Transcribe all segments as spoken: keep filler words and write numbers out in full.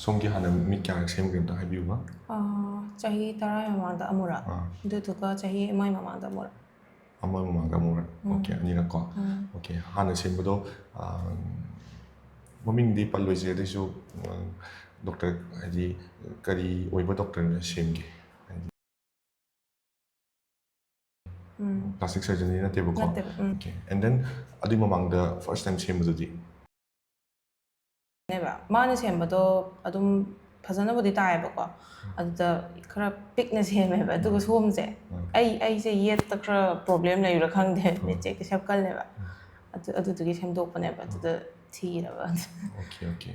ꯁꯣꯝꯒꯤ ꯍꯥꯟꯅ ꯃꯤꯠ ꯀꯌꯥꯔꯛ ꯁꯦꯝꯈ꯭ꯔꯦ ꯑꯝꯇ ꯍꯥꯏꯕꯤꯌꯨꯕ? ꯑꯥ, ꯆꯍꯤ ꯇꯔꯥꯒꯤ ꯃꯃꯥꯡꯗ ꯑꯃꯨꯔꯛ, ꯑꯥ, ꯑꯗꯨꯗꯨꯒ ꯆꯍꯤ ꯑꯃꯒꯤ ꯃꯃꯥꯡꯗ ꯑꯃꯨꯔꯛ꯫ ꯑꯃ ꯃꯃꯥꯡꯗ ꯑꯃꯨꯔꯛ. ꯎꯝ. ꯑꯣꯀꯦ, ꯑꯅꯤꯔꯛ ꯀꯣ. ꯎꯝ. ꯑꯣꯀꯦ, ꯍꯥꯟꯅ ꯁꯦꯝꯕꯗꯣ, ꯑꯥ, ꯃꯃꯤꯡꯗꯤ ꯄꯜꯂꯣꯏꯁꯦ, ꯑꯗꯨꯏꯁꯨ, ꯑꯥ, ꯗꯣꯛꯇꯔ ꯍꯥꯏꯗꯤ ꯀꯔꯤ ꯑꯣꯏꯕ ꯗꯣꯛꯇꯔꯅ ꯁꯦꯝꯒꯦ? ꯍꯥꯏꯗꯤ ꯎꯝ. ꯄ꯭ꯂꯥꯁꯇꯤꯛ ꯁꯔꯖꯟꯗꯤ ꯅꯠꯇꯦꯕꯀꯣ. ꯅꯠꯇꯦꯕ. ꯎꯝ. ꯑꯣꯀꯦ, and then ꯑꯗꯨꯏ ꯃꯃꯥꯡꯗ ꯐꯥꯔꯁ ꯇꯥꯏꯝ ꯁꯦꯝꯕꯗꯨꯗꯤ? ꯅꯦꯕ ꯃꯥꯅ ꯁꯦꯝꯕꯗꯣ ꯑꯗꯨꯝ ꯐꯖꯅꯕꯨꯗꯤ ꯇꯥꯏꯌꯦꯕꯀꯣ, ꯑꯗꯨꯗ ꯈꯔ ꯄꯤꯛꯅ ꯁꯦꯝꯃꯦꯕ, ꯑꯗꯨꯒ ꯁꯣꯝꯁꯦ ꯎꯝ. ꯑꯩ ꯑꯩꯁꯦ ꯌꯦꯠꯇ ꯈꯔ ꯄ꯭ꯔꯣꯕ꯭ꯂꯦꯝ ꯂꯩꯕ꯭ꯔꯥ ꯈꯪꯗꯦ, ꯎꯝ. ꯃꯤꯠꯁꯦ ꯀꯩꯁꯞ ꯀꯜꯂꯦꯕ, ꯑꯗꯨ ꯑꯗꯨꯗꯨꯒꯤ ꯁꯦꯝꯗꯣꯛꯄꯅꯦꯕ, ꯑꯗꯨꯗ ꯊꯤꯔꯕ꯫ Okay, okay.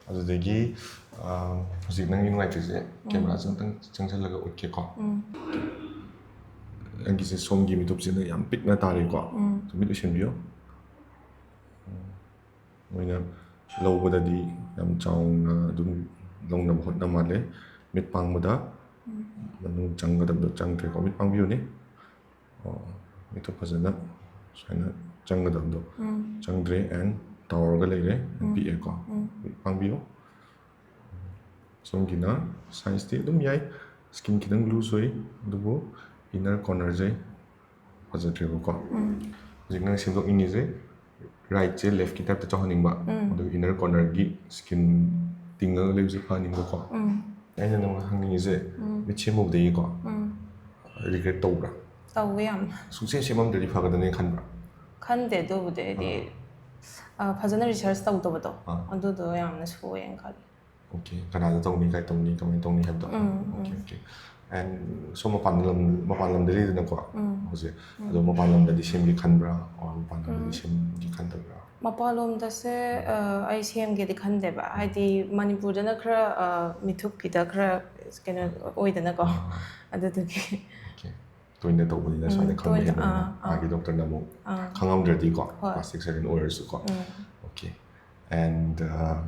ꯑꯗꯨꯗꯒꯤ, ꯑꯥ, ꯍꯧꯖꯤꯛ ꯅꯪꯒꯤ ꯅꯨꯡꯉꯥꯏꯇ꯭ꯔꯤꯁꯦ ꯀꯦꯃꯦꯔꯥꯁꯦ ꯑꯝꯇꯪ ꯆꯪꯁꯜꯂꯒ ꯎꯠꯀꯦꯀꯣ. ꯎꯝ. ꯅꯪꯒꯤꯁꯦ ꯁꯣꯝꯒꯤ ꯃꯤꯠꯊꯨꯞꯁꯤꯅ ꯌꯥꯝ ꯄꯤꯛꯅ ꯇꯥꯔꯤꯀꯣ. ꯎꯝ. ꯃꯤꯠ ꯎꯏꯁꯤꯟꯕꯤꯌꯣ. ꯃꯣꯏꯅ ꯂꯧꯕꯗꯗꯤ ꯌꯥꯝ ꯆꯥꯎꯅ ꯑꯗꯨꯝ ꯂꯧꯅꯕ ꯍꯣꯠꯅ ꯃꯥꯜꯂꯦ. ꯃꯤꯠ ꯄꯥꯡꯕꯗ ꯃꯅꯨꯡ ꯆꯪꯒꯗꯕꯗꯣ ꯆꯪꯗ꯭ꯔꯦꯀꯣ. ꯃꯤꯠ ꯄꯥꯡꯕꯤꯌꯨꯅꯦ. ꯑꯣ, ꯃꯤꯠꯇꯣ ꯐꯖꯅ ꯁꯨꯃꯥꯏꯅ ꯆꯪꯒꯗꯕꯗꯣ ꯎꯝ. ꯆꯪꯗ꯭ꯔꯦ, and ꯇꯥꯎꯔꯒ ꯂꯩꯔꯦ, and ꯎꯝ. ꯄꯤꯛꯑꯦꯀꯣ. ꯎꯝ. ꯃꯤꯠ ꯄꯥꯡꯕꯤꯌꯣ. ꯁꯣꯝꯒꯤꯅ ꯁꯥꯏꯖꯇꯤ ꯑꯗꯨꯝ ꯌꯥꯏ, ꯁ꯭ꯀꯤꯟ ꯈꯤꯇꯪ ꯂꯨꯖ ꯑꯣꯏ, ꯑꯗꯨꯕꯨ ꯏꯟꯅꯔ ꯀꯣꯔꯅꯔꯁꯦ ꯐꯖꯗ꯭ꯔꯦꯕꯀꯣ. ꯎꯝ. ꯍꯧꯖꯤꯛ ꯅꯪ ꯁꯦꯝꯗꯣꯛꯅꯤꯡꯉꯤꯁꯦ ꯔꯥꯏꯠꯁꯦ ꯂꯦꯐꯀꯤ ꯇꯥꯏꯞꯇ ꯆꯥꯎꯍꯟꯅꯤꯡꯕ, ꯎꯝ. ꯑꯗꯨꯒ ꯏꯟꯅꯔ ꯀꯣꯔꯅꯔꯒꯤ ꯁ꯭ꯀꯤꯟ ꯇꯤꯡꯉꯒ ꯂꯩꯕꯁꯦ ꯐꯍꯟꯅꯤꯡꯕꯀꯣ. ꯎꯝ. ꯑꯩꯅ ꯅꯪꯉꯣꯟꯗ ꯍꯪꯅꯤꯡꯉꯤꯁꯦ, ꯎꯝ. ꯃꯤꯠ ꯁꯦꯝꯃꯨꯕꯗꯒꯤꯀꯣ ꯎꯝ. ꯔꯤꯒ꯭ꯔꯦꯠ ꯇꯧꯕ꯭ꯔꯥ? ꯇꯧꯋꯦ ꯌꯥꯝ. ꯁꯨꯡꯁꯦꯝ ꯁꯦꯝꯃꯝꯗ꯭ꯔꯗꯤ ꯐꯒꯗꯕꯅꯦ ꯈꯟꯕ꯭ꯔꯥ? ꯈꯟꯗꯦ ꯑꯗꯨꯕꯨꯗꯤ, ꯍꯥꯏꯗꯤ, ꯑ, ꯐꯖꯅ ꯔꯤꯁꯔꯁ ꯇꯧꯗꯕꯗꯣ, ꯑꯥ. ꯑꯗꯨꯗꯣ ꯌꯥꯝꯅ ꯁꯣꯛꯑꯦꯅ ꯈꯜꯂꯦ꯫ ꯑꯣꯀꯦ, ꯀꯅꯥꯗ ꯇꯧꯅꯤ, ꯀꯥꯏ ꯇꯧꯅꯤ, ꯀꯃꯥꯏꯅ ꯇꯧꯅꯤ ꯍꯥꯏꯕꯗꯣ. ꯎꯝ, ꯑꯣꯀꯦ, ꯎꯝ. ꯑꯣꯀꯦ. ꯑꯦꯟ ꯁꯣꯝ ꯃꯄꯥꯟ ꯂꯝ, ꯃꯄꯥꯟ ꯂꯝꯗ ꯂꯩꯗꯅꯀꯣ ꯎꯝ. ꯍꯧꯖꯤꯛ. ꯎꯝ. ꯑꯗꯣ ꯃꯄꯥꯟ ꯂꯝꯗꯗꯤ ꯁꯦꯝꯒꯦ ꯈꯟꯕ꯭ꯔꯥ, or ꯃꯄꯥꯟ ꯂꯝꯗꯗꯤ ꯎꯝ. ꯁꯦꯝꯒꯦ ꯈꯟꯗꯕ꯭ꯔꯥ? ꯃꯄꯥꯟꯂꯣꯝꯗꯁꯦ, ꯑ, ꯑꯩ ꯁꯦꯝꯒꯦꯗꯤ ꯈꯟꯗꯦꯕ, ꯍꯥꯏꯗꯤ ꯃꯅꯤꯄꯨꯔꯗꯅ ꯈꯔ, ꯑ, ꯃꯤꯊꯨꯞꯀꯤꯗ ꯈꯔ ꯀꯩꯅꯣ ꯑꯣꯏꯗꯅꯀꯣ, ꯑꯗꯨꯗꯨꯒꯤ꯫ ꯑꯣꯀꯦ. ꯇꯣꯏꯅ ꯇꯧꯕꯅꯤꯅ ꯎꯝ, ꯁꯨꯃꯥꯏꯅ ꯈꯪꯕ ꯇꯣꯏꯅ, ꯍꯦꯟꯕꯅꯤꯅ, ꯑꯥ, ꯑꯥ. ꯑꯥꯒꯤ ꯗꯣꯛꯇꯔꯅ ꯑꯃꯨꯛ ꯑꯥ. ꯈꯪꯉꯝꯗ꯭ꯔꯗꯤꯀꯣ, ꯍꯣꯏ. ꯄ꯭ꯂꯥꯁꯇꯤꯛ ꯁꯔꯖꯟ ꯑꯣꯏꯔꯁꯨꯀꯣ. ꯎꯝ. ꯑꯣꯀꯦ. ꯑꯦꯟ, ꯑ,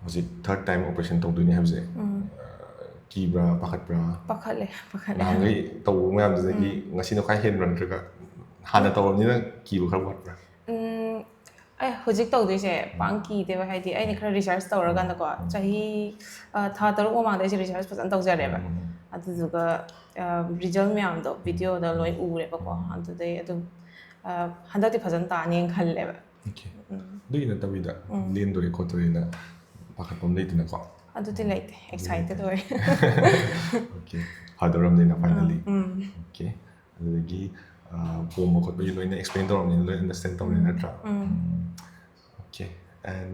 ꯍꯧꯖꯤꯛ ꯊꯔꯠ ꯇꯥꯏꯝ ꯑꯣꯄꯔꯦꯁꯟ ꯇꯧꯗꯣꯏꯅꯤ ꯍꯥꯏꯕꯁꯦ, ꯎꯝ. ꯑ, ꯀꯤꯕ꯭ꯔꯥ, ꯄꯥꯈꯠꯄ꯭ꯔꯥ? ꯄꯥꯈꯠꯂꯦ, ꯄꯥꯈꯠꯂꯦ꯫ ꯅꯍꯥꯟꯈꯩ ꯇꯧꯕ ꯃꯌꯥꯝꯗꯨꯗꯒꯤ ꯎꯝ. ꯉꯁꯤꯅ ꯈ꯭ꯋꯥꯏ ꯍꯦꯟꯕ꯭ꯔꯥ, ꯅꯠꯇ꯭ꯔꯒ ꯍꯥꯟꯅ ꯇꯧꯔꯕꯅꯤꯅ ꯀꯤꯕ ꯈꯔ ꯋꯥꯠꯄ꯭ꯔꯥ? ꯎꯝ, ꯑꯩ ꯍꯧꯖꯤꯛ ꯇꯧꯗꯣꯏꯁꯦ ꯄꯥꯡ ꯀꯤꯗꯦꯕ, ꯍꯥꯏꯗꯤ ꯑꯩꯅ ꯈꯔ ꯔꯤꯁꯔꯁ ꯇꯧꯔꯀꯥꯟꯗꯀꯣ, ꯆꯍꯤ, ꯑ, ꯊꯥ ꯇꯔꯨꯛ ꯃꯃꯥꯡꯗ ꯑꯩꯁꯦ ꯔꯤꯁꯔꯁ ꯐꯖꯅ ꯇꯧꯖꯔꯦꯕ꯫ ꯑꯗꯨꯗꯨꯒ, ꯑ, ꯔꯤꯖꯜ ꯃꯌꯥꯝꯗꯣ ꯚꯤꯗꯤꯑꯣꯗ ꯂꯣꯏ ꯎꯔꯦꯕꯀꯣ꯫ ꯑꯗꯨꯗꯩ ꯑꯗꯨꯝ, ꯑ, ꯍꯟꯗꯛꯇꯤ ꯐꯖꯅ ꯇꯥꯅꯤꯅ ꯈꯜꯂꯦꯕ꯫ ꯑꯣꯀꯦ꯫ ꯑꯗꯨꯒꯤ ꯅꯠꯇꯕꯤꯗ ꯂꯦꯟꯗꯣꯔꯦ ꯈꯣꯠꯇꯣꯔꯦꯅ ꯄꯥꯈꯠꯄ ꯑꯃ ꯂꯩꯗꯅꯀꯣ? ꯑꯗꯨꯗꯤ ꯂꯩꯇꯦ, ꯑꯦꯛꯁꯥꯏꯇꯦꯠ ꯑꯣꯏ꯫ ꯑꯣꯀꯦ꯫ ꯐꯗꯧꯔꯕꯅꯤꯅ ꯐꯥꯏꯅꯂꯤ꯫ ꯑꯣꯀꯦ꯫ ꯑꯗꯨꯗꯒꯤ, ꯑ, ꯄꯣꯝꯕ ꯈꯣꯠꯄꯒꯤ ꯂꯣꯏꯅ ꯑꯦꯛꯁꯄ꯭ꯂꯦꯟ ꯇꯧꯔꯕꯅꯤꯅ ꯂꯣꯏ ꯑꯟꯗꯔꯁꯇꯦꯟ ꯇꯧꯔꯦ, ꯅꯠꯇ꯭ꯔꯥ? ꯑꯣꯀꯦ꯫ ꯑꯦꯟ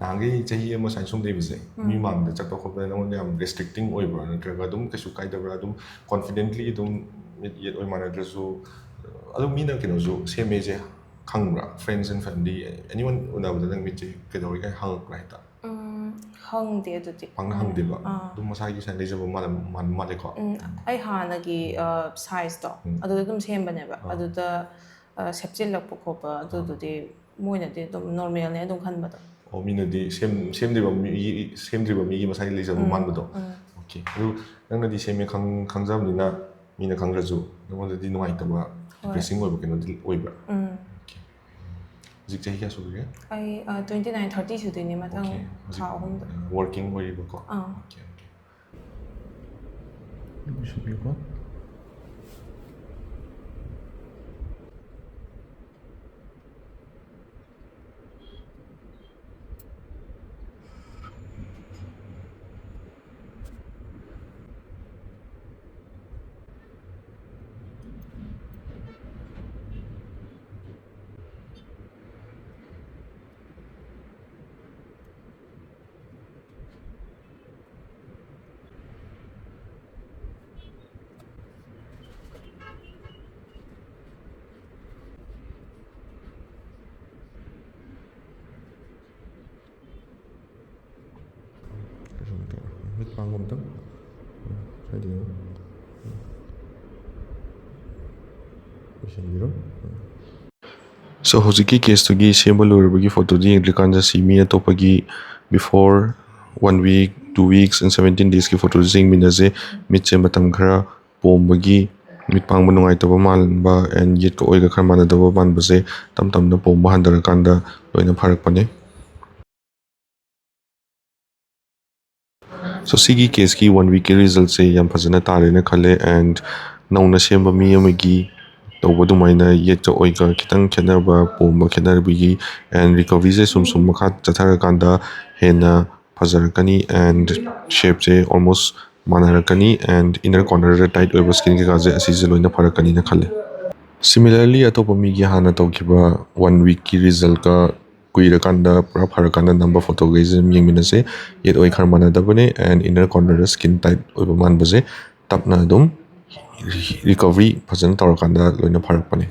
ꯅꯍꯥꯟꯈꯩ ꯆꯍꯤ ꯑꯃ ꯁꯨꯃꯥꯏꯅ ꯁꯨꯝ ꯂꯩꯕꯁꯦ, ꯃꯤ ꯃꯥꯡꯗ ꯆꯠꯄ ꯈꯣꯠꯄꯗ ꯅꯉꯣꯟꯗ ꯌꯥꯝ ꯔꯦꯁꯇ꯭ꯔꯤꯛꯇꯤꯡ ꯑꯣꯏꯕ꯭ꯔꯥ, ꯅꯠꯇ꯭ꯔꯒ ꯑꯗꯨꯝ ꯀꯩꯁꯨ ꯀꯥꯏꯗꯕ꯭ꯔꯥ, ꯑꯗꯨꯝ ꯀꯣꯟꯐꯤꯗꯦꯟꯠꯂꯤ ꯑꯗꯨꯝ ꯃꯤꯠ ꯌꯦꯠ ꯑꯣꯏ ꯃꯥꯟꯅꯗ꯭ꯔꯁꯨ, ꯑꯗꯨꯝ ꯃꯤꯅ ꯀꯩꯅꯣꯁꯨ ꯁꯦꯝꯃꯦꯁꯦ ꯈꯪꯕ꯭ꯔꯥ? Friends and family, anyone ꯎꯅꯕꯗ ꯅꯪ ꯃꯤꯠꯁꯦ ꯀꯩꯗꯧꯔꯤꯒꯦ ꯍꯪꯉꯛꯄ꯭ꯔꯥ ꯍꯦꯛꯇ? ꯎꯝ, ꯍꯪꯗꯦ ꯑꯗꯨꯗꯤ꯫ ꯄꯥꯡꯅ ꯍꯪꯗꯦꯕ? ꯑꯗꯨꯝ ꯃꯁꯥꯒꯤ ꯁꯨꯃꯥꯏꯅ ꯂꯩꯖꯕ ꯃꯥꯜꯂꯝ-, ꯃꯥꯟ-, ꯃꯥꯜꯂꯦꯀꯣ? ꯎꯝ, ꯑꯩ ꯍꯥꯟꯅꯒꯤ, ꯑ, ꯁꯥꯏꯖꯇꯣ ꯑꯗꯨꯗ ꯑꯗꯨꯝ ꯁꯦꯝꯕꯅꯦꯕ꯫ ꯑꯗꯨꯗ, ꯑ, ꯁꯦꯞꯆꯤꯜꯂꯛꯄ ꯈꯣꯠꯄ ꯑꯗꯨꯗꯨꯗꯤ ꯃꯣꯏꯅꯗꯤ ꯑꯗꯨꯝ ꯅꯣꯔꯃꯦꯜꯅꯦ ꯑꯗꯨꯝ ꯈꯟꯕꯗꯣ꯫ ꯑꯣ, ꯃꯤꯅꯗꯤ ꯁꯦꯝ-, ꯁꯦꯝꯗ꯭ꯔꯤꯕ ꯃꯤ, ꯁꯦꯝꯗ꯭ꯔꯤꯕ ꯃꯤꯒꯤ ꯃꯁꯥꯒꯤ ꯂꯩꯖꯕ ꯃꯥꯟꯕꯗꯣ? ꯑꯣꯀꯦ꯫ ꯑꯗꯨ ꯅꯪꯅꯗꯤ ꯁꯦꯝꯃꯦ ꯈꯪ-, ꯈꯪꯖꯕꯅꯤꯅ ꯃꯤꯅ ꯈꯪꯗ꯭ꯔꯁꯨ ꯅꯉꯣꯟꯗꯗꯤ ꯅꯨꯡꯉꯥꯏꯇꯕ, ꯗꯤꯄ꯭ꯔꯦꯁꯤꯡ ꯑꯣꯏꯕ ꯀꯩꯅꯣꯗꯤ ꯑꯣꯏꯕ꯭ꯔꯥ? ꯎꯝ꯫ ꯑꯣꯀꯦ꯫ ꯍꯧꯖꯤꯛ ꯆꯍꯤ ꯀꯌꯥ ꯁꯨꯔꯒꯦ? ꯑꯩ, ꯑ, twenty nine, thirty ꯁꯨꯗꯣꯏꯅꯦ ꯃꯊꯪ ꯑꯣꯀꯦ꯫ ꯊꯥ ꯑꯍꯨꯝꯗ꯫ ꯋꯥꯔꯀꯤꯡ ꯑꯣꯏꯔꯤꯕꯀꯣ? ꯑꯥ꯫ Okay, okay. ꯂꯣꯏꯁꯤꯟꯕꯤꯌꯨꯀꯣ꯫ ꯃꯤꯠ ꯄꯥꯡꯒꯨꯝ ꯑꯝꯇꯪ꯫ ꯁ꯭ꯋꯥꯏꯗ ꯌꯦꯡꯉꯨ꯫ ꯂꯣꯏꯁꯤꯟꯕꯤꯔꯣ꯫ So, ꯍꯧꯖꯤꯛꯀꯤ ꯀꯦꯁꯇꯨꯒꯤ ꯁꯦꯝꯕ ꯂꯣꯏꯔꯕꯒꯤ ꯐꯣꯇꯣꯗꯨ ꯌꯦꯡꯗ꯭ꯔꯤꯀꯥꯟꯗ ꯁꯤ ꯃꯤ ꯑꯇꯣꯞꯄꯒꯤ before one week, two weeks and seventeen daysꯀꯤ ꯐꯣꯇꯣꯁꯦ ꯌꯦꯡꯃꯤꯟꯅꯁꯦ꯫ ꯃꯤꯠꯁꯦ ꯃꯇꯝ ꯈꯔ ꯄꯣꯝꯕꯒꯤ ꯃꯤꯠ ꯄꯥꯡꯕ ꯅꯨꯡꯉꯥꯏꯇꯕ ꯃꯥꯟꯕ and ꯌꯦꯠꯀ ꯑꯣꯏꯒ ꯈꯔ ꯃꯥꯟꯅꯗꯕ ꯃꯥꯟꯕꯁꯦ ꯇꯞ ꯇꯞꯅ ꯄꯣꯝꯕ ꯍꯟꯊꯔꯀꯥꯟꯗ ꯂꯣꯏꯅ ꯐꯔꯛꯄꯅꯦ꯫ So ꯁꯤꯒꯤ caseꯀꯤ one weekꯀꯤ resultꯁꯦ ꯌꯥꯝ ꯐꯖꯅ ꯇꯥꯔꯦꯅ ꯈꯜꯂꯦ, and ꯅꯧꯅ ꯁꯦꯝꯕ ꯃꯤ ꯑꯃꯒꯤ ꯇꯧꯕ ꯑꯗꯨꯃꯥꯏꯅ ꯌꯦꯠꯀ ꯑꯣꯏꯒ ꯈꯤꯇꯪ ꯈꯦꯠꯅꯕ, ꯄꯣꯝꯕ ꯈꯦꯠꯅꯕꯒꯤ and recoveryꯁꯦ ꯁꯨꯝ ꯁꯨꯝ ꯃꯈꯥ ꯆꯠꯊꯔꯀꯥꯟꯗ ꯍꯦꯟꯅ ꯐꯖꯔꯛꯀꯅꯤ and shapeꯁꯦ almost ꯃꯥꯟꯅꯔꯛꯀꯅꯤ and inner cornerꯗ tight ꯑꯣꯏꯕ skin ꯀꯩꯀꯥꯁꯦ ꯑꯁꯤꯁꯦ ꯂꯣꯏꯅ ꯐꯔꯛꯀꯅꯤꯅ ꯈꯜꯂꯦ꯫ Similarly ꯑꯇꯣꯞꯄ ꯃꯤꯒꯤ ꯍꯥꯟꯅ ꯇꯧꯈꯤꯕ one weekꯀꯤ resultꯀ ꯀꯨꯏꯔꯀꯥꯟꯗ ꯄꯨꯔꯥ ꯐꯔꯀꯥꯟꯗ ꯅꯝꯕ photoꯈꯩꯁꯦ ꯑꯗꯨꯝ ꯌꯦꯡꯃꯤꯟꯅꯁꯦ꯫ ꯌꯦꯠ ꯑꯣꯏ ꯈꯔ ꯃꯥꯟꯅꯗꯕꯅꯦ and inner cornerꯗ skin tight ꯑꯣꯏꯕ ꯃꯥꯟꯕꯁꯦ ꯇꯞꯅ ꯑꯗꯨꯝ recovery ꯐꯖꯅ ꯇꯧꯔꯀꯥꯟꯗ ꯂꯣꯏꯅ ꯐꯔꯛꯄꯅꯦ꯫